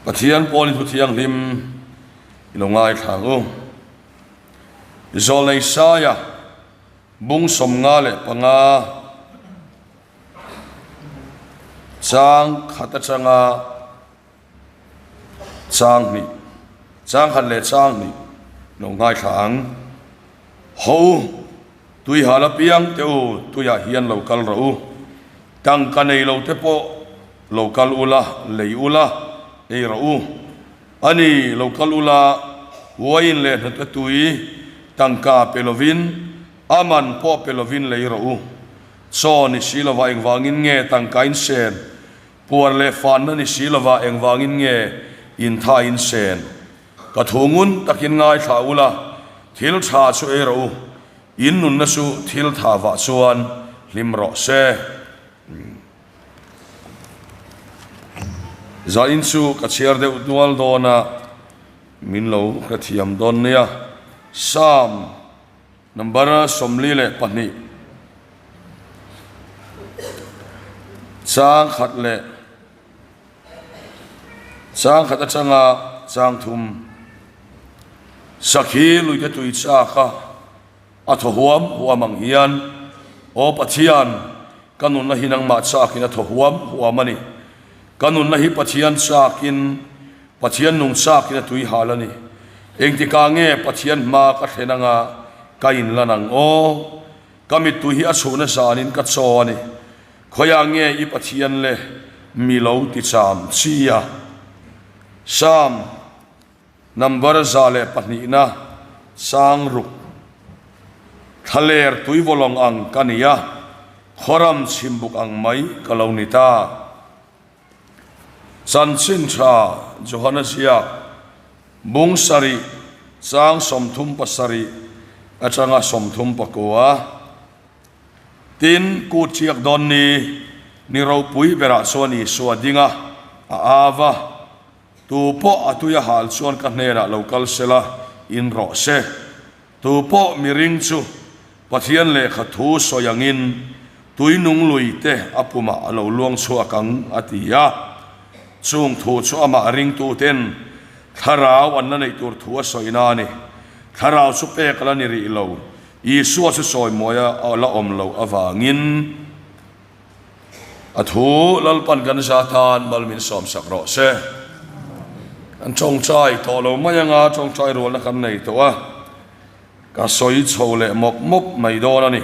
Pathian pawlin thu thianghlim i lo ngaithla ang u. Zawlnei Saia bung 55 chang khat atanga chang hnih, chang khat leh chang hnih lo ngaithla ang. Ho tui hal apiang te u tuiah hian lo kal rawh u. Tangka nei lo te pawh lo kal ula, lei ula, ei rawh u. A ni, lo kal ula, uaiin leh hnute tui tangka pe lovin, a man pawh pe lovin lei rawh u. Chaw ni si lova engvangin nge tangka in sen? Puar leh fanna ni si lova engvangin nge intha in sen? Ka thu ngun takin ngaithla ula, thil tha chu ei rawh u. In nunna chu thil tha vah chuan hlim rawh se. Zain chu ka chhiar deuh nual dawn a, min lo hrethiam dawn nia. Psalm number 42 chang khat leh chang khat atanga chang thum sakhi luite tui chak a a thaw huam huam ang hian Aw Pathian ka nunna hi nangmah chakin a thaw huam huam a ni. Ka nunna hi Pathian chakin Pathian nung chakin a tui hal a ni. Engtikah nge Pathian hma ka thlen anga ka inlan ang aw? Ka mittui hi a chhuhna zanin ka chaw a ni. Khawiah nge i Pathian le mi lo ti cham chi a? Psalm number 102 na sang ruk Thlaler tuivawlawng ang ka ni a, khawram chhimbuk ang mai ka lo ni ta. Chanchin tha Johana ziak bung sarih chang 37 atanga 39. Tin, kut chiak dawn ni, ni ropui berah chuan Isua ding a, a au a, Tu pawh a tui a hal chuan ka hnenah lo kal sela, in rawh se. Tu pawh miring chu Pathian lehkha thu sawi angin tui nung lui te a pumah a lo luang chhuak ang, a ti a. Chung thu chu amah ringtuten thlarau an la neih tur thu a sawina a ni. Thlarau chu pek a la ni rih lo. Isua chu sawimawi a la awm loh avangin a thu Lalpan kan za tan mal min sawmsak rawh se. Kan tawngtai tawh lo mai anga tawngtai rualna kan nei tawh a, ka sawi chho leh mawp mawp mai dawn a ni.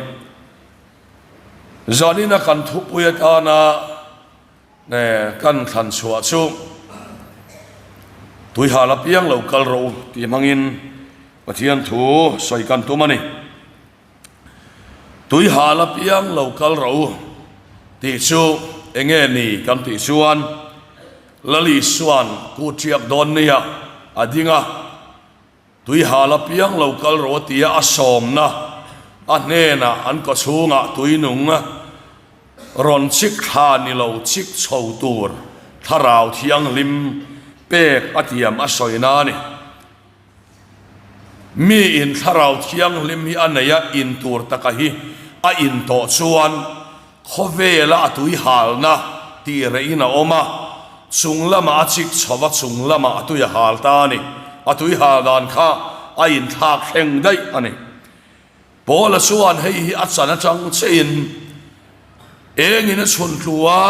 Zanina kan thupui atana Kan thlan chhuah chu tuihal apiang lo kal rawh u tih hmangin Pathian thu sawi kan tum a ni. Tuihal apiang lo kal rawh u tih chu enge ni kan tih chuan Lal Isua'n kut ṭiak dawn nia a ding a. Tuihal apiang lo kal rawh a tia a sawmna a hnenah an kawchhungah tui nung rawn chik thla ni lo chik chho tur thlarau thianghlim pek a tiam a sawina a ni. Mi in thlarau thianghlim hi a nei a in tur taka hi a in tawh chuan Khawvela a tuihalna tih rehin a awm a, chung lamah a chik chho va, chung lamah a tui a hal ta a ni. A tuihal dan kha a inthlak thleng daih a ni. Paula chuan hei hi a chan atang chiahin engin a chhun tlu a,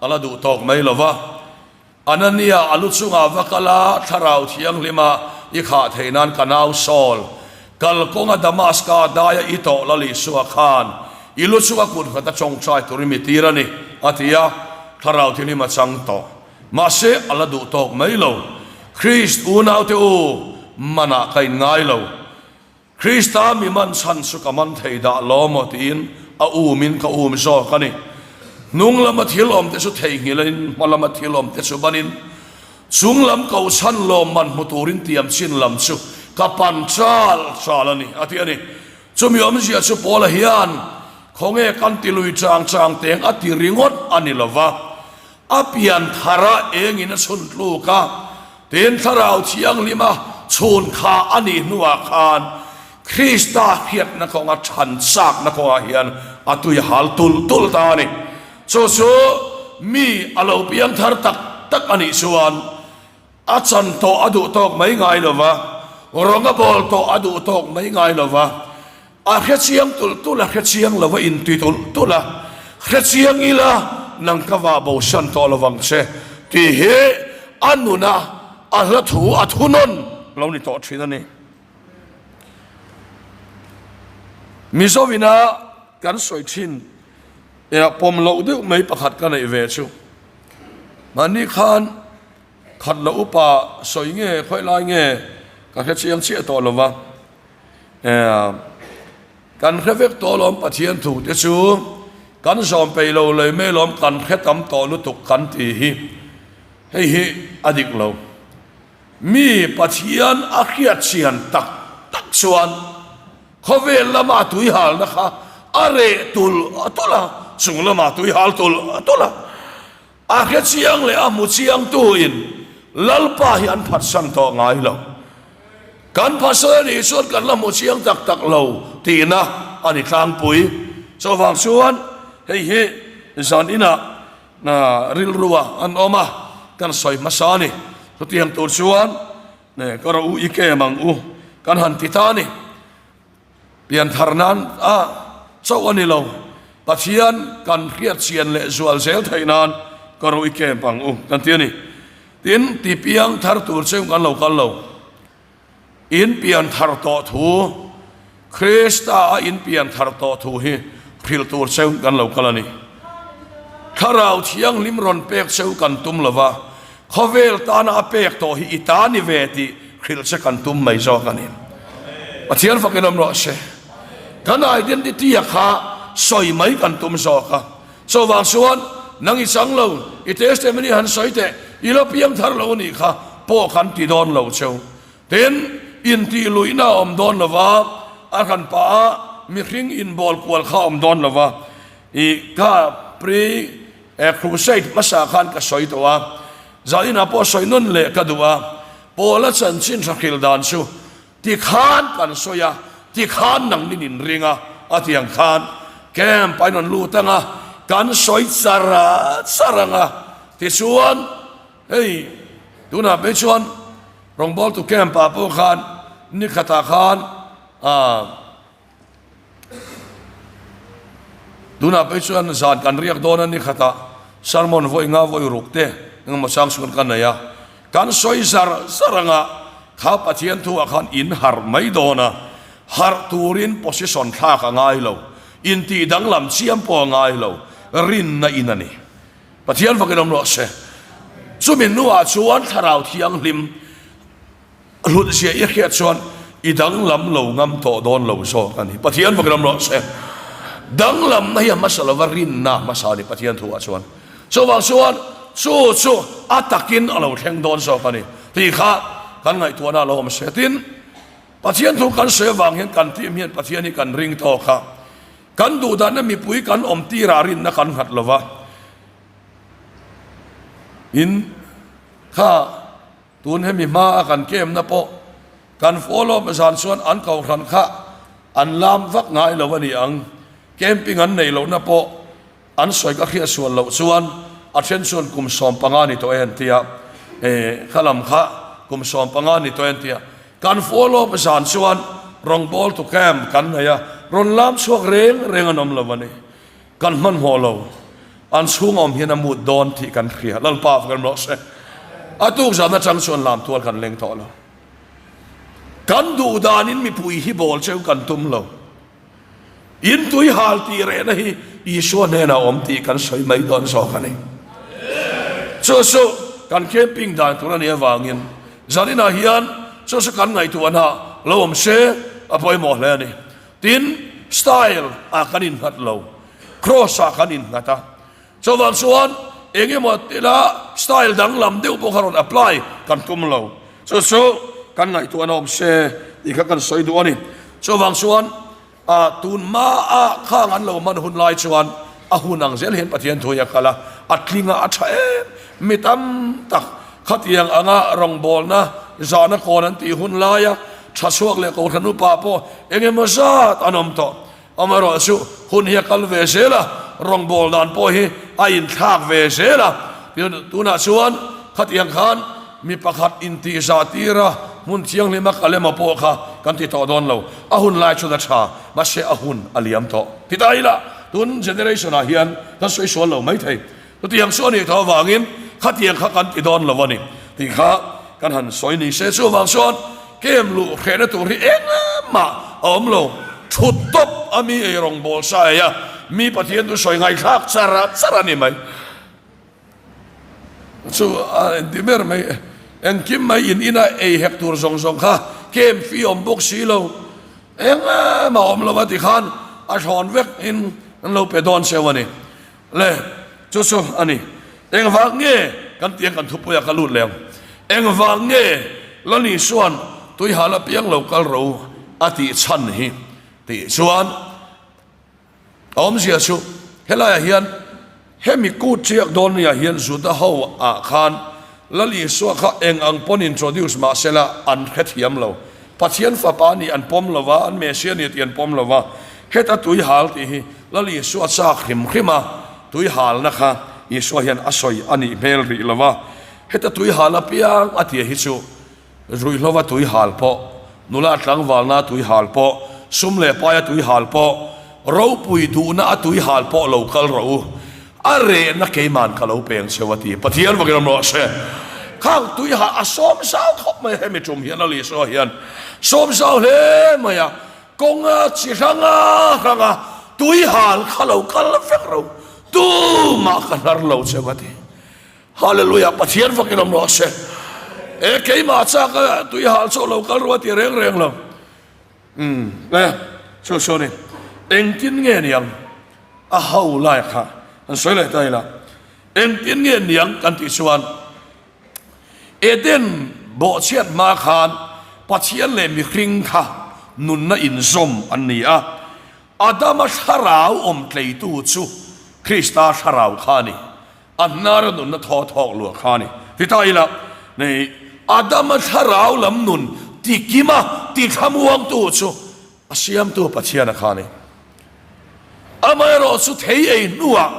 a la duh tawk mai lo va. Anania a lu chungah va kal a, Thlarau Thianghlima i khah theih nan ka nau Saul, kalkawnga Damaska daia i tawh Lal Isua khan i lu chunga kut nghat a tawngtai tur i mi tir a ni, a ti a, Thlarau Thianghlima chang tawh. Mahse, a la duh tawk mai lo. Krist unaute u, manah ka inngai lo. Krista mi man chhan chu ka man thei dah lo maw tiin a umin ka um zawk a ni. Hnung lama thil awmte chu theihnghilhin hma lama thil awmte chu banin chung lam ko chhan lawm man hmu turin tiam chin lam chu ka pan chal chal a ni, a ti a ni. Chumi awmzia chu Paula hian khawnge kan ti lui chang chang teng a ti ringawt a ni lo va, a pian thara engin a chhun tluk a, Tin, Thlarau Thianghlima chhun kha a nih hnuah khan Krista hriatna kawnga than chakna kawngah hian a tui a hal tulh tulh ta a ni. Chu chu mi a lo piang thar tak tak a nih chuan. A chan tawh a duh tawk mai ngai lo va, rawng a bawl tawh a duh tawk mai ngai lo va, a hre chiang tulh tulh a, hre chiang lo va inti tulh tulh a, hre chiang ila nang ka vah bosan tawh lo vang che tih hi a nuna a hla thu a thunawn lo ni tawh thin a ni. Mizo ina kan sawi thin pawm loh deuh mai pakhat ka neih ve chu mahni khan khat loh upa sawi nge khawi lai nge ka hre chiang chiah tawh lo va, kan hre vek tawh alawm Pathian thu te chu kan zawm peih lo lei mai alawm kan hre tam tawh lutuk kan tih hi hei hi a dik lo. Mi Pathian a hriat chian tak tak chuan khawvel lama tuihalna kha a reh tulh tulh a, chung lama tuihal tulh tulh a. A hre chiang leh a hmu chiangtuin Lalpa hi an phatsan tawh ngai lo. Kan phatsan a nih chuan kan la hmu chiang tak tak lo tihna a ni tlangpui. Chuvang chuan hei hi zan inah rilrua an awm a, kan sawi hmasa a ni. Chutiang tur chuan ka rawh u i kem ang u kan han ti ta a ni. Pianthar nan a chauh a ni lo, Pathian kan hriat chian leh zual zel theih nan ka rawh i kem ang u kan ti a ni. Tin, ti piang thar tur cheu kan lo kal lo. In pian thar tawh thu, Krista a in pian thar tawh thu hi hrilh tur cheu kan lo kal a ni. Thlarau Thianghlim rawn pek cheu kan tum lo va, khawvel tana a pek tawh hi i ta ni ve tih hrilh che kan tum mai zawk a ni. Pathian fakin awm rawh se. Kan identity a kha sawi mai kan tum zawk a. Chuvang chuan nang i chang lo, i testimony han sawi teh, i la piang thar lo a nih kha pawh kan ti dawn lo cheu. Tin, intih luihna a awm dawn lo va, a hran pah a mihring inbawl kual kha a awm dawn lo va. I ka pre crusade hmasa khan ka sawi tawh a, zaninah pawh sawi nawn leh ka duh a, Paula chanchin hrakhil dan chu Tikhan kan sawi a, tikhan nang min inring a, a ti ang khan camp a in rawn lut ang a, kan sawi char char ang a, tichuan hei tunah phei chuan rawngbawltu camp ah pawh khan nikhatah khan ah Tunah phei chuan zan kan riak dawn a ni khatah sermon vawi nga vawi ruk te engemaw chang chuan ka nei a, kan sawi zar zar anga kha Pathian thu ah khan in harh mai dawn a, harh turin position thlak a ngai lo, intih danglam chiam pawh a ngai lo, rinna in a ni. Pathian fakin awm rawh se. Chumi hnuah chuan Thlarau Thianghlim Hlut zia i hriat chuan i danglam lo ngam tawh dawn lo zawk a ni. Pathian vak ram rawh se. Danglamna hi a hmasa lova rinna a hmasa a ni Pathian thuah chuan. Chuvang chuan chu chu a takin a lo thleng dawn zawk a ni tih kha kan ngaihtuahna a lo awm se. Tin, Pathian thu kan sawi avang hian kan team hian Pathian hi kan ring tawk a, kan duhdanna mipui kan awm tirah rinna kan nghat lova in kha Tun hemi hma a kan kemna pawh kan follow up zan chuan an kohhran kha an lam vak ngai lo a ni ang. Camping an neih lohna pawh an sawi ka hriat sual loh chuan a then chuan kum 15 ni tawh e an tia, eh kha lam kha kum 15 ni tawh e an tia. Kan follow up zan chuan rawngbawltu camp kan nei a, rawn lam chhuak reng reng an awm lo a ni. Kan hmanhmawh lo, an chhung awm hian a mut dawn tih kan hria. Lalpa va kan rawh se. A tuk zan atang chuan lam tual kan leng tawh lo. Kan duh danin mipui hi bawl cheu kan tum lo. In tui hal tih rehna hi Isua hnenah awm tih kan sawi mai dawn zawk a ni. Chu chu kan camping dan tur a nih avangin zaninah hian chu chu kan ngaihtuahna lo awm se a pawimawh hle a ni. Tin, style ah kan innghat lo, cross ah kan innghat a. Chuvang chuan eng emaw tila style danglam deuh pawh kha rawn apply kan tum lo. Chu chu kan ngaihtuahna awm se tih kha kan sawi duh a ni. Chuvang chuan ah tun hmaa khang an lo hman hun lai chuan a hun ang zel hian Pathian thu hi a kal a, a tling a, a tha em. Mi tam tak khatiang anga rawngbawlna zahna kawn an tih hun laia tha chhuak leh Kohhran upa pawh eng emaw zat an awm tawh. Amaherawhchu hun hi a kal ve zel a, rawngbawldan pawh hi a inthlak ve zel a. Tunah chuan khatiang khan. mi pakhat intihzah tir a, hmun thianghlima kal emaw pawh kha kan ti tawh dawn lo. A hun lai chuan a tha, mahse a hun a liam tawh. Ti ta ila, tun generation ah hian kan sawi sual lo mai thei. Chutiang chu a nih tawh avangin khatiang kha kan ti dawn lo a ni tih kha kan han sawi ni se. Chuvang chuan kem luh hrehna tur hi engmah a awm lo. Thut tawp a mi ei rawngbawl sa ei a, mi Pathian chu sawi ngaihthlak char char a ni mai. Chu a inti ber mai. Engkim mai in ina ei hek tur zawng zawng kha kem fi awm bawk si lo. Engmah a awm lo a ti khan a thlawn vek in an lo pe dawn cheu a ni. Le, chu chu a ni. Engvang nge kan tiang kan thupuia ka lut leh ang? Engvang nge Lani chuan tuihal apiang lo kal ro a tih chhan hi? Tih chuan a awmzia chu helaiah hian hemi kut chiak dawn niah hian Juda ho ah khan Lal Isua kha eng ang pawn introduce mah sela an hrethiam lo. Pathian fapa nih an pawm lo va, an Messiah nih tih an pawm lo va. Heta tui hal tih hi Lal Isua chak hrim hrim a, tui halna kha Isua hian a sawi a nih hmel rih lo va. Heta tui hal apiang a tia hi chu Ruihhlova tui hal pawh, nula tlangvalna tui hal pawh, sum leh paia tui hal pawh, ropui duhna a tui hal pawh lo kal rawh u. A rehna keiman ka lo peng cheu a ti. Pathian vakin awm rawh se. Khang tui hal a sawm zau khawp mai a, hemi tum hian a Lisua hian sawm zau hle mai a, kawnga chi hranga hranga tui hal kha lo kal vek ro, tumah ka hnar lo cheu a ti. Hallelujah Pathian vakin awm rawh se. E keimah chak a tui hal chu lo kal ru a ti reng reng lo. Umm e chu chu ni. Engtin nge niang a ho lai kha an sawi leh ta ila. Engtin nge niang kan tih chuan Eden bawhchhiat hma khan Pathian leh mihring kha nunna inzawm an ni a. Adama thlarau awm tleitu chu Krista thlarau kha a ni. A hnara nunna thaw thawk luah kha a ni. Ti ta ila, nei Adama thlarau lam nun tikima tithlamuangtu chu a siamtu Pathiana kha a ni. Amaherawh chu thei ei hnuah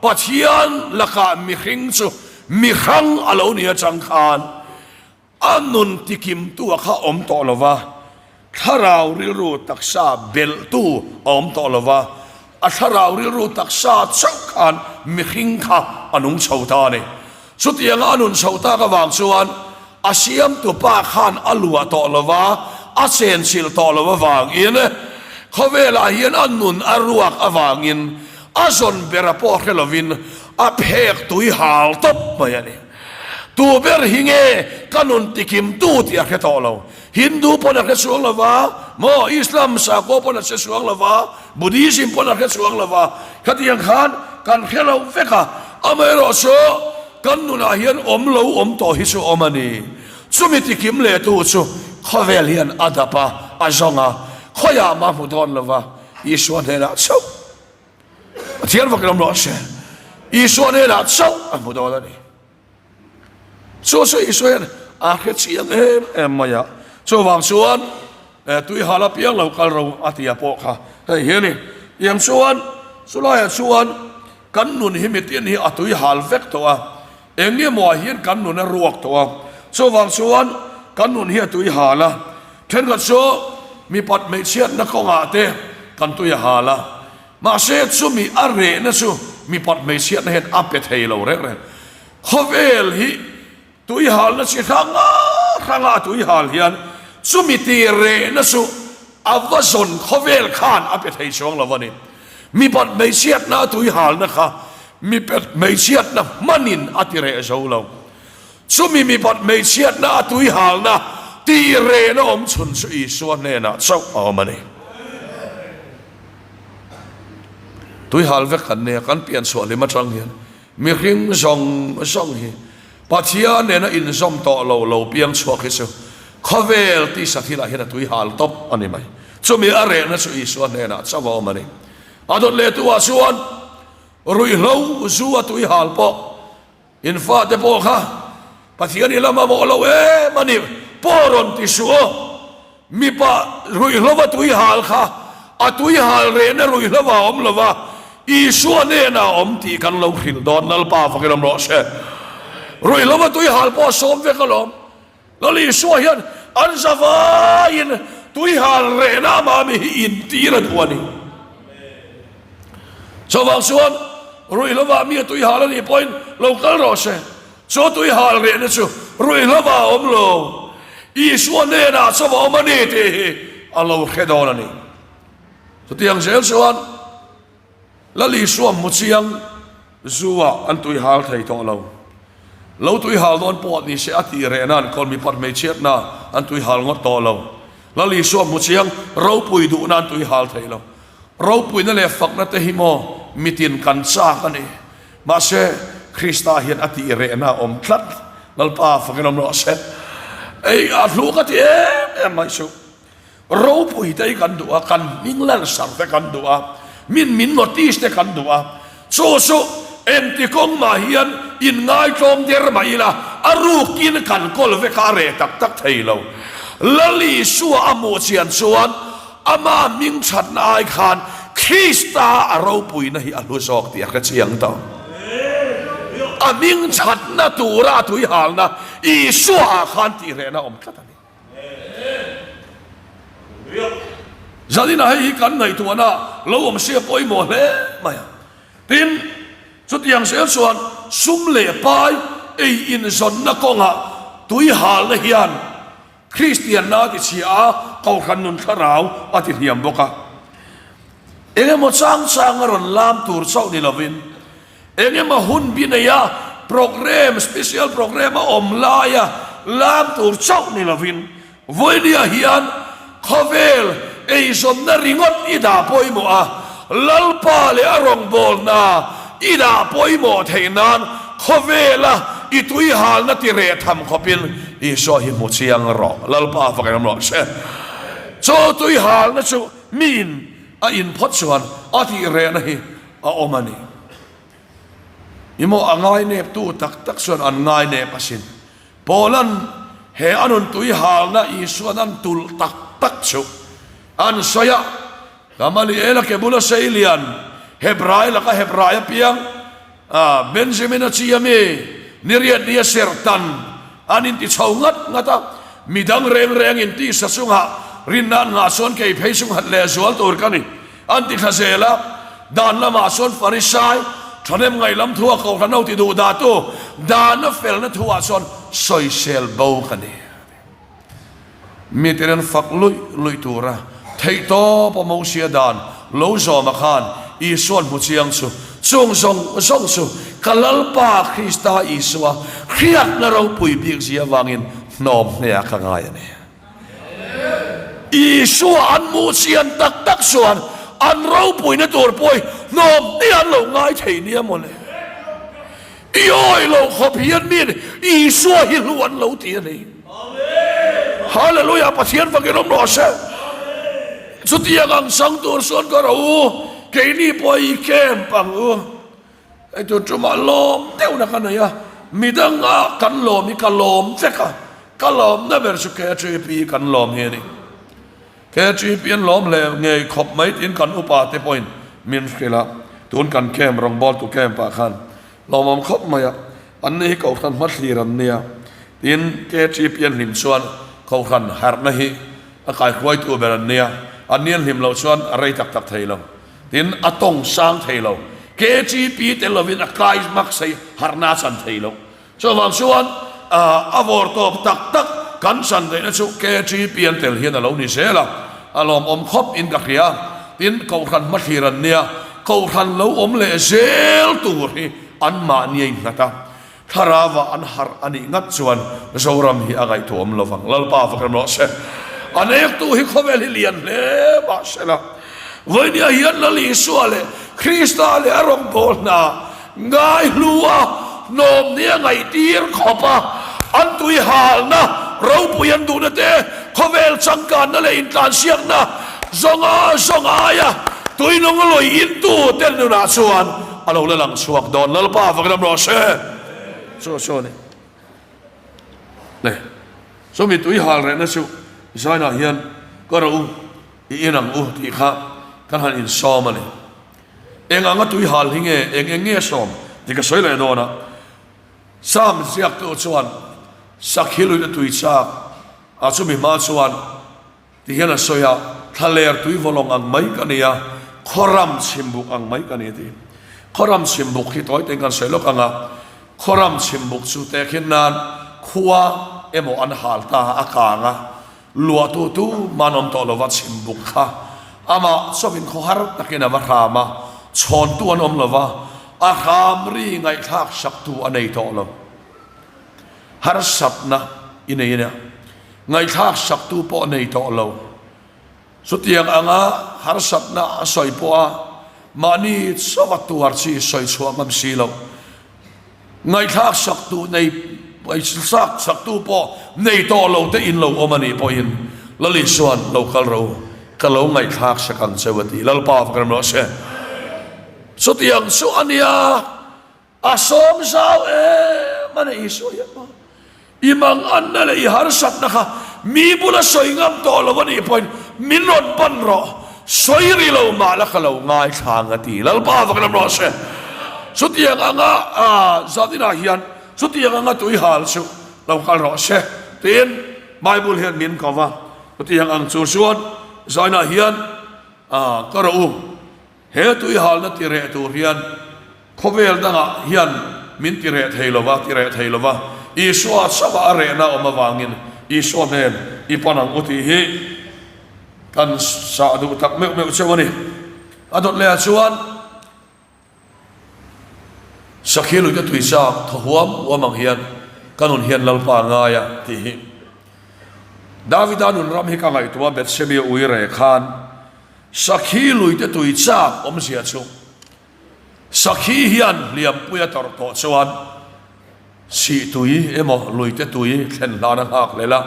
Pathian lakah mihring chu mihrang a lo ni atang khan A nun tikimtu a kha awm tawh lo va, thlarau rilru taksa belhtu a awm tawh lo va, a thlarau rilru taksa chauh khan mihring kha a nung chho ta a ni. Chutianga a nun chho tak avang chuan a siamtu pa khan a luah tawh lo va, a chenchilh tawh lo avangin khawvelah hian a nun a ruak avangin a zawn bera pawh hre lovin a phek tui hal tawp mai a ni. Tu ber hi nge ka nun tikimtu tih a hre tawh lo. Hindu pawn a hre chuang lo va, maw Islam sakhaw pawn a hre chuang lo va, Buddhism pawn a hre chuang lo va, khatiang khan kan hre lo vek a. Amaherawh chu kan nunah hian awm lo awm tawh hi chu awm a ni. Chumi tikim lehtu chu khawvel hian a dap a, a zawng a, khawiah mah hmu dawn lo va, Isua hnenah chauh Pathian vakin awm rawh se. Isua hnenah chauh a hmu dawn a ni. Chu chu Isua hian a hre chiang em em mai a. Chuvang chuan tui hal apiang lo kal ro a tia pawh kha hei hi a ni. Tiang chuan chulaiah chuan kan nun hi mitin hi a tui hal vek tawh a. Eng nge maw ah hian kan nun a ruak tawh a. Chuvang chuan kan nun hi a tui hal a. Thenkhat chu mipat hmeichhiatna kawngah te kan tui a hal a, mahse chumi a rehna chu mipat hmeichhiatna hian a pe thei lo reng reng. Khawvel hi tui halna chi hrang hranga a tui hal hian chumi ti rehna chu a va zawn khawvel khan a pe thei chuang lo a ni. Mipat hmeichhiatna a tui halna kha mipat hmeichhiatna hmanin a ti reh zo lo. Chumi mipat hmeichhiatna a tuihalna tih rehna awm chhun chu Isua hnenah chauh a awm a ni. Tuihal vek kan nia, kan pian chhuah hlim atang hian mihring zawng zawng hi Pathian nena inzawm tawh lo lo piang chhuak hi chu khawvel tisa thilah hian a tuihal tawp a ni mai. Chumi a rehna chu Isua hnenah chauh a awm a ni. A dawt lehtuah chuan ruihhlo zu a tuihal pawh In fate pawh kha Pathian i la mamawh lo em a ni pawh rawn ti suh aw. Mipa ruihhlova tui hal kha a tui hal rehna ruihhlova a awm lo va, Isua hnenah a awm tih kan lo hrilh dawn Lalpa fakin awm rawh se. Ruihhlo a tui hal pawh a sawm vek alawm. Lal Isua hian an zavaiin tui hal rehna amah mi hi intir a duh a ni. Chuvang chuan ruihhlo-ah mi a tui hal a nih pawhin lo kal rawh se. Chu tui hal rehna chu ruihhlo-ah a awm lo. Isua hnenah chaw a awm a ni tih hi a lo hre dawn a ni. Chutiang zel chuan Lal Isua hmu chiang zu ah an tui hal thei tawh lo. Lo tui hal dawn pawh ni se a tih reh nan kawn mipat hmeichhiatna an tui hal ngawt tawh lo. Lal Isua hmu chiang ropui duhna an tui hal thei lo. Ropuina leh fakna te hi maw mitin kan chak a ni. Mahse Krista hian a tih rehna a awm tlat. Lalpa fakin awm rawh se. Ei a hlu ka ti em em mai chu. Ropui te hi kan duh a, kan hming lansar te kan duh a, min min notice te kan duh a, chu chu engti kawng mah hian inngaitlawm der mah ila a rukin kan kawl vek a, a reh tak tak thei lo. Lal Isua a hmuh chian chuan ama hming thatna ai khan Krista a ropuina hi a hlu zawk tih a hre chiang tawh. A hming thatna tura a tuihalna Isua ah khan tihrehna a awm tlat a ni. Zalina hei hi kan ngaihtuahna lo awm sia pawimawh hle mai a. Tin, chutiang zel chuan sum leh pai ei inzawnna kawngah tui halna hian Kristianna a ti chhia a, Kohhran nun thlarau a ti hniam bawk a. Engemaw chang changa rawn lam tur chauh ni lovin, Engemaw hun bi neia programme, special programme a awm laia lam tur chauh ni lovin, vawinia hian khawvel eizawnna ringawt i dah pawimawh a, Lalpa leh a rawngbawlna i dah pawimawh theih nan khawvela i tuihalna ti reh tham khawpin Isua hi hmu chiang rawh. Lalpa fak engam rawh se. Chu tuihalna chu miin a inphawt chuan a tih rehna hi a awm a ni. I maw a ngainep tu tak tak chuan an ngainep asin. Paula'n he a nun tui halna Isua'n an tulh tak tak chu an sawi a, Gamaliel-a ke bula sei lian, Hebrai laka Hebrai a piang, Benjamin-a chi a mi, niriat nia serhtan an inti chho ngat ngat a, midang reng reng intisa chungah rinna an ngah chuan kei phei chu nghat lehzual tur ka ni. An ti thla zel a, dan lamah chuan Farisai thahnem ngaih lam thu a kohhran ho ti duh dah tu, dana felna thuah chuan sawisel bo ka ni. Mite an fak luih luih tura theihtawp a Mosia dan lo zawma khan Isua'n hmu chiang chu, chung zawng zawng chu ka Lalpa Krista Isua hriatna ropui bik zia avangin hnawm hneah ka ngai a ni. Isua an hmuh chian tak tak chuan an ropuina tur pawh hi hnawm hnih an lo ngai thei nia mawle. I awi lo khawp hian miin Isua hi hlu an lo ti a ni. Hallelujah Pathian fakin awm rawh se. Chutiang ang chang tur chuan ka ro u, keini pawh i camp ang u. Hei tun tumah lawm deuhna ka nei a, midanga kan lawm hi ka lawm vek a, ka lawmna ber chu KGP kan lawm hi a ni. KGP an lawm hle ngei khawp mai tiin kan upa te pawhin min hrilh a, tun kan camp rawngbawltu camp ah khan lawmawm khawp mai a, an ni hi Kohhran hmathlir an nia tiin KGP an hlim chuan Kohhran harhna hi a kaihruaitu ber an nia, an ni an hlim loh chuan a rei tak tak thei lo. Tin, a tawng sang thei lo. KGP tel lovin a kai mak sei harhna a chan thei lo. Chuvang chuan a vawr tawp tak tak kan chan daihna chu KGP an tel hian a lo ni zel a, a lawmawm khawp in ka hria. Tin, Kohhran hmathlir an nia, Kohhran lo awm leh zel tur hi anmahni a innghat a. Thlarauah an harh a nih ngat chuan Zoram hi a ngaihtuahawm lo vang. Lalpa va kan rawh se. A nektu hi khawvel hi lian hle mah se la, vawinia hian Lal Isua leh Krista leh a rawngbâwl hna ngaihlu a, hnawmni a ngaihtir khawp a, an tui halna ropui an duhna te, khawvel changkanna leh intlansiakna zawnga zawng aia tuinung lui intu te nunah chuan A lo la lang chhuak dawn Lalpa fak ram rawh se. Chu chu a ni. Le. Chumi tui hal rehna chu Zainah hian ka ro u i in ang u tih kha kan han insawm a ni. Eng anga tui hal hi nge eng eng nge sawm tih ka sawi leh dawn a. Sam ziaktu chuan Sakhi luih a tui chak a, chumi hma chuan ti hian a sawi a, Thlaler tui vawlawng ang mai ka ni a, khawram chhimbuk ang mai ka ni a ti. Khawram chhimbuk hi tawi tein kan sawi lawk ang a, khawram chhimbuk chu tehkhin nan khua emaw an hal ta a kang a, Luahtu tu man awm tawh lova chhimbuk kha amah chawin khawhar takin a va hram a, chhawntu an awm lova, a hram ri ngaihthlak saktu a nei tawh lo. Harsatna i nei ania, ngaihthlak saktu pawh nei tawh lo. Chutiang anga harsatna a sawi pawha mahni chauha tuar chi sawi chhuah ngam si lo. Ngaihthlak saktu nei ngaihthlak saktu pawh nei tawh lo te in lo awm a nih pawhin Lal Isuan lo kal ro ka lo ngaihthlak sak ang cheu a ti. Lalpa va kan rawh se. Chutiang chu a nia a sawm zau em a ni Isua hian maw. I manganna leh i harsatna kha mi bula sawi ngam tawh lo a nih pawhin min rawn pan rawh, sawi ri lo mah la ka lo ngaithla ang a ti. Lalpa vak lam rawh se. Chutiang anga zaninah hian chutiang anga tui hal chu lo kal rawh se tiin Bible hian min ko va. Chutiang ang chu chuan zainah hian ka rawh u. He tuihalna ti reh tur hian khawvel dangah hian min ti reh thei lova, ti reh thei lova, Isua chauha a rehna awm avangin Isua hnen i pan ang u tih hi kan sah duh tak meuh meuh cheu a ni. A dawt lehah chuan Sakhi luite tui chak thaw huam huam ang hian ka nun hian Lalpa ngai a tih hi Davida nun ram hi ka ngaihtuah Bethsebia ui reh khan Sakhi luite tui chak awmzia chu Sakhi hian hliampui a tawrh tawh chuan sih tui emaw luite tui thlen hlan a nghak lel a,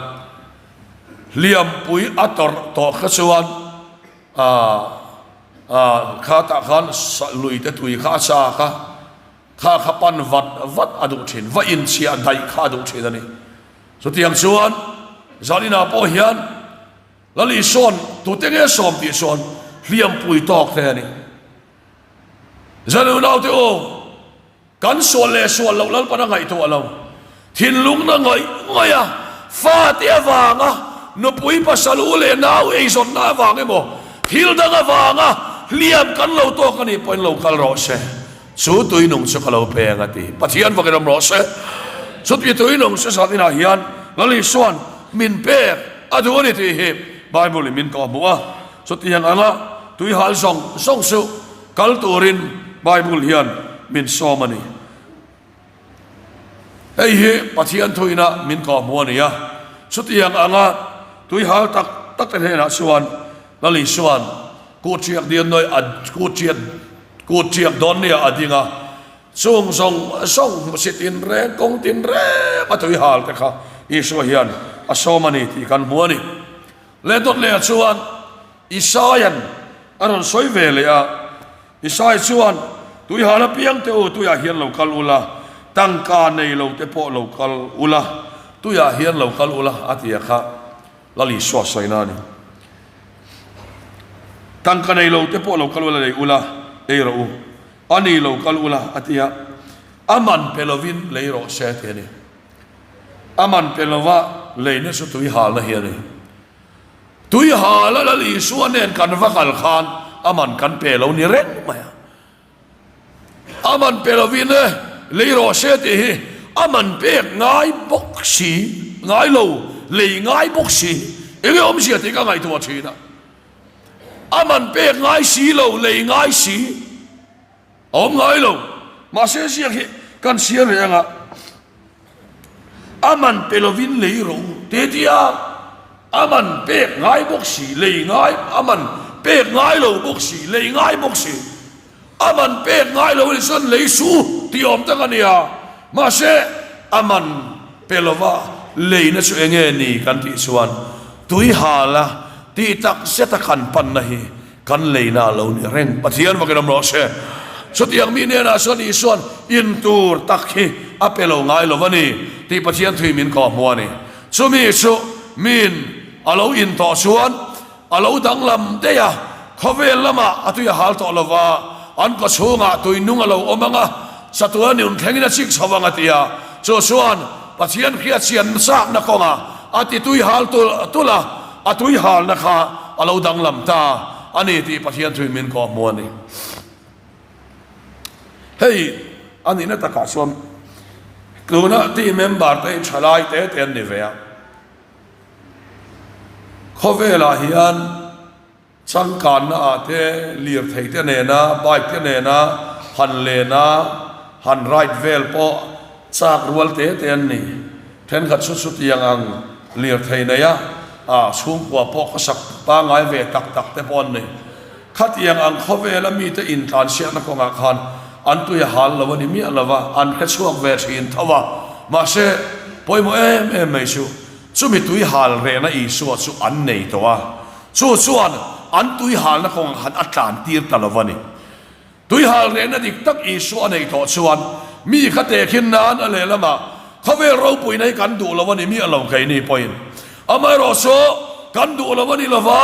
hliampui a tawrh tawh kha chuan kha tah khan luite tui kha a chak a, kha kha pan vat vat a duh thin, va inchhiah daih kha a duh thin a ni. Chutiang chuan Zaninah pawh hian. Lal Isua'n tute nge sawm tih chuan hliampui tawk te a ni. Zan unaute u, kan sual leh sual loh Lalpan a ngaihtuah lo. Thinlungna ngaih ngaih a, fate avanga nupui pasal u leh nau eizawnna avang emaw, thil dang avanga hliam kan lo tawk a nih pawhin lo kal rawh se. Chu tui nung chu ka lo peng a ti. Pathian vakin awm rawh se. Chuti tui nung chu zan inah hian Lal Isua'n min pek a duh a ni tih hi Bible in min kawh hmuh a. Chutiang anga tui hal zawng zawng chu kal turin Bible hian min sawm a ni. Hei hi Pathian thuina min kawh hmuh a ni a. Chutiang anga tui hal tak tak te hnenah chuan Lal Isua'n kut ṭiak dian nawi a kut ṭiak Kut ṭiak dawn nia a ding a, chung zawng zawng hmusi tinreng kawng tinreng a tui hal te kha Isua hian a sawm a ni tih kan hmu a ni. Leh dawt lehah chuan Isaia'n a rawn sawi ve leh a, Isai chuan, Tui hal apiang te u, tuiah hian lo kal ula, tangka nei lo te pawh lo kal ula, tuiah hian lo kal ula a ti a kha. Lal Isua sawina a ni. Tangka nei lo te pawh lo kal ula lei ula, ei rawh u. A ni lo kal ula a ti a, a man pe lovin lei rawh se ti a ni. A man pe lova leina chu tui halna hi a ni. Tui hala Lal Isua nen kan va kal khan a man kan pe lo ni reng mai a. A man pe lovin e, lei rawh se tih hi a man pek ngai bawk si, ngai lo, lei ngai bawk si, eng nge awmzia tih ka ngaihtuah thin a. A man pek ngai si lo, lei ngai si, a awm ngai lo. Mahse ziak hi kan chhiar reng a, a man pe lovin lei rawh u te tia a man pek ngai bawk si, lei ngai, a man pek ngai lo bawk si, lei ngai bawk si. A man pek ngai lo in chuan lei su tih awm tak a nia. Mahse, a man pe lova leina chu eng nge ni kan tih chuan tui hala tih tak zeta kan panna hi kan leina a lo ni reng. Pathian vakin awm rawh se. Chutiang mi hnenah chuan Isua'n in tur tak hi a pe lo ngai lo va ni tih Pathian thui min kawh hmu a ni. Chumi chu miin a lo in tawh chuan A lo danglam daih a, khawvel lamah a tui a hal tawh lo va, an kawchhungah tui nung a lo awm ang a, chatuan nun thlengin a chik chho ang a ti a. Chu chuan Pathian hriatchian chakna kawngah a ti tui hal tulh tulh a, a tui halna kha a lo danglam ta a ni tih Pathian thuin min kawhhmuh a ni. Hei a nihna takah chuan tuna team member te hi thalai te te an ni ve a, khawvelah hian Changkanna ah te, lirthei te nena, bike te nena han len a, han ride vel pawh chak rual te te an ni. Thenkhat chu chutiang ang lirthei nei a, ah chhungkua pawh khawsak pangngai ve tak tak te pawh an ni. Khatiang ang khawvela mite intlansiakna kawngah khan an tui a hal lo a ni miah lo va, an hrechhuak ve thin tho a. Mahse, pawimawh em em mai chu Chumi tui hal rehna Isua chu an nei tawh a, chu chuan an tui halna kawngah khan a tlan tir ta lo a ni. Tui hal rehna dik tak Isua a neih tawh chuan mi kha tehkhin nan a lehlamah khawvel ropuina hi kan duh lo a ni miah lo keini pawhin. Amaherawh chu kan duh lo a ni lova,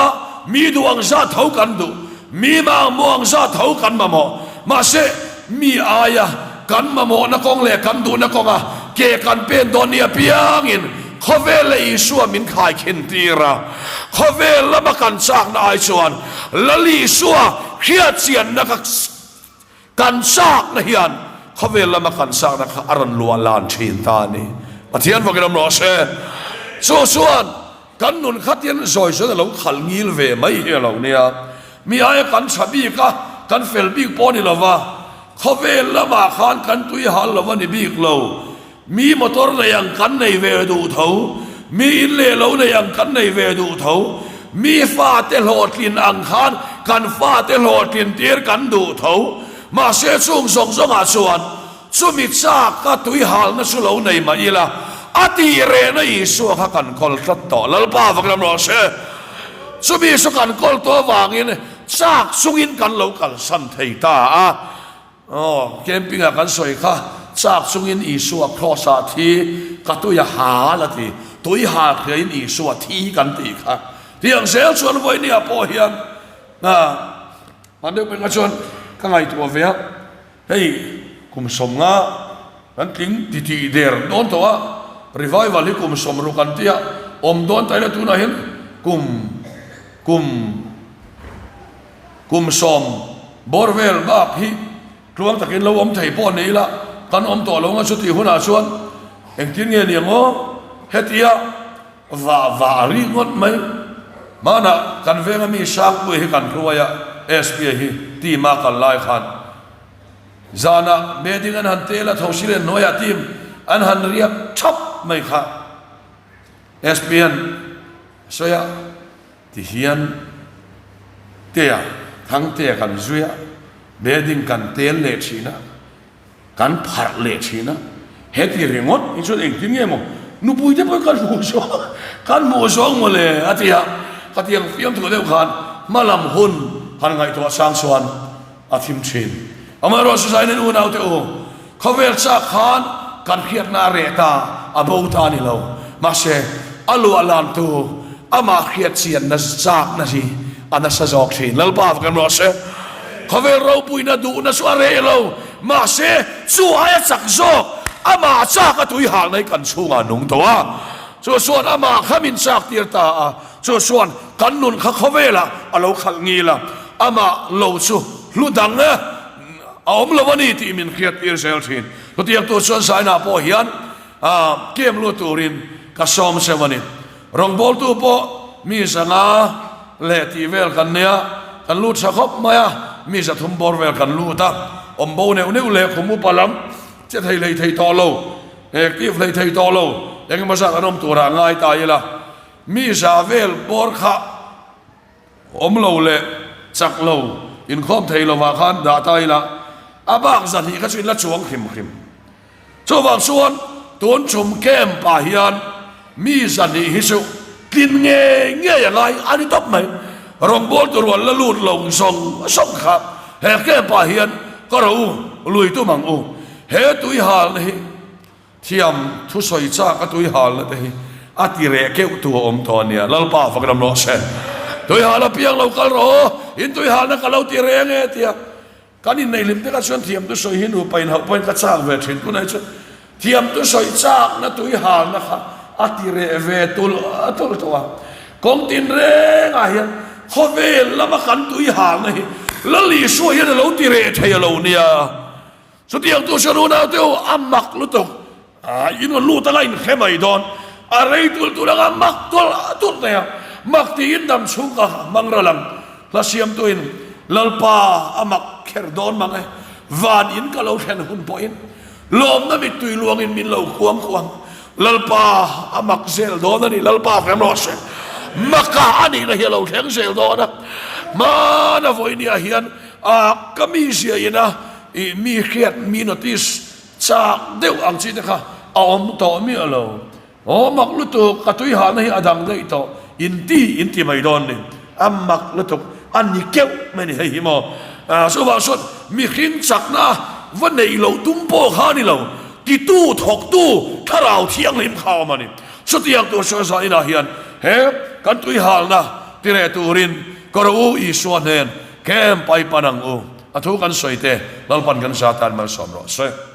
mi duh ang zat tho kan duh, mi mamawh ang zat tho kan mamawh. Mahse, mi aia Kan mamawhna kawng leh kan duhna kawnga ke kan pen dawn ni apiangin khawvel leh Isua min khaikhin tir a. Khawvel lama kan chakna ai chuan Lal Isua hriatchianna ka kan chakna hian khawvel lama kan chakna kha a rawn luah lan thin ta a ni. Pathian vakin awm rawh se. Chu chuan Kan nun khatin zawi zawi a lo khal ngil ve mai hi a lo nia. Mi aia kan tha bik a, kan fel bik pawh a ni lo va, khawvel lamah khan kan tui hal lo a ni bik lo. Mi motor nei ang kan nei ve duh tho, mi in leh lo nei ang kan nei ve duh tho, mi fate hlawhtlin ang khan kan fate hlawhtlin tir kan duh tho. Mahse chung zawng zawngah chuan Chumi chak a tui halna chu lo nei mah ila, a tih rehna Isua kha kan kawl tlat tawh. Lalpa vak lam rawh se. Chumi chu kan kawl tawh avangin chak chungin kan lo kalsan thei ta a. Aw, camping ah kan sawi kha, chak chungin Isua cross ah thi, ka tui a hal a ti. Tui hal hriain Isua thi kan tih kha. Tiang zel chuan vawinia pawh hian, hman deuh pekah chuan ka ngaihtuah ve a. Hei kum sawmnga kan tling titih der dawn tawh a, revival hi kum sawmruk an tia awm dawn ta ila tunah hian kum kum kum sawm bawr vel bak hi tluang takin lo awm thei pawh ni ila kan awm tawh lo nga chutih hunah chuan engtin nge ni ang aw hetia vah vah rih ngawt mai. Hmanah kan venga mi Sangpuia hi kan hruai a, SP-a hi team a kal lai khan zanah bedding an han tel a, Thosilen hnuaiah team an han riak thap mai kha SP-a'n a sawi a, tihian Tea, Thangtea kan zui a, bedding kan tel leh thin a, Kan pharh leh thin a, heti ringawt hi chuan engtin nge maw nupui te pawh kan hmuh zawng kan hmuh zawng maw le a ti a, khatiang fiamthu deuh khan hmalam hun han ngaihtuah sang chuan a thim thin. Amaherawh chu zain in unaute u, khawvel chak khan kan hriatna a reh ta, a bo ta a ni lo, mahse a luah lantu amah hriat chianna chakna hi a nasa zawk thin. Lalpa va kan rawh se. Khawvel ropuina duhna chu a reh lo, mahse chu aia chak zawk amah chak a tui halna hi kan chhungah a nung tawh a. Chu chuan amah kha min chak tir ta a, chu chuan kan nun kha khawvelah a lo khalh ngil a, amah lo chu hlu dang a awm lo a ni tih min hriat tir zel thin. Chutiang tur chuan Zainah pawh hian kem lut turin ka sawm seuh a ni. Rawngbawltu pawh mi zanga leh tih vel kan nei a, kan lut tha khawp mai a, mi zathum bawr vel kan lut a, awm bo neuh neuh leh khum upa lam che thei hlei thei tawh lo, active hlei thei tawh lo, engemaw zat an awm turah ngai ta ila, mi za vel bawr kha awm lo leh chak lo inkhawm thei lovah khan dah ta ila, a bak zahnih kha chu in la chuang hrim hrim. Chuvang chuan tun chum camp ah hian mi zahnih hi chu tlin ngei ngei a ngai a ni tawp mai. Rawngbawltu rual la lut lo zawng zawng kha he camp ah hian ka ro u, lui tum ang u. He tui halna hi thiam thusawi chak a tui halna te hi a ti reh keuh tu a awm tawh a nia. Lalpa fak ram rawh se. Tui hal apiang lo kal rawh u, in tui halna ka lo ti reng e tia. Kan inneih hlim te kha chuan thiam chu sawi hi nupa inhauh pawhin ka chak ve thin tunah hi chuan. Thiamtu sawi chakna tui halna kha a ti reh ve tulh tulh tawh a. Kawng tinrengah hian khawvel lama kan tui halna hi Lal Isua hian a lo ti reh thei a lo nia. Chutiang tu hre run au te u, a mak lutuk. A in rawn lut anga in hre mai dawn. A rei tulh tulh anga mak tulh tulh mai a. Mak tiin dam chhung ka hmang ral ang. Hla siamtuin Lalpa a mak kher dawn mang e. Van in ka lo thlen hun pawhin lawmna mittui luangin min lo kuang kuang. Lalpa a mak zel dawn a ni. Lalpa hrem rawh se. Maka a nihna hi a lo thleng zel dawn a. Hmana vawinia hian a ka mizia ina i mi hriat mi notice Chak deuh ang chi te kha a awm tawh miah lo. Aw mak lutuk, ka tui hahna hi a dang daih tawh, in ti in ti mai dawn ni. A mak lutuk, a ni keuh mai ni hei hi maw. Chuvang chuan mihring chakna va neih loh tum pawh kha a ni lo, titu thawktu thlarau thianghlim kha a awm a ni. Chutiang tur chuan zaninah hian he kan tui halna ti reh turin ka rawh u Isua hnen camp a i pan ang u. A thu kan sawi te Lalpan kan za tan malsawm rawh se.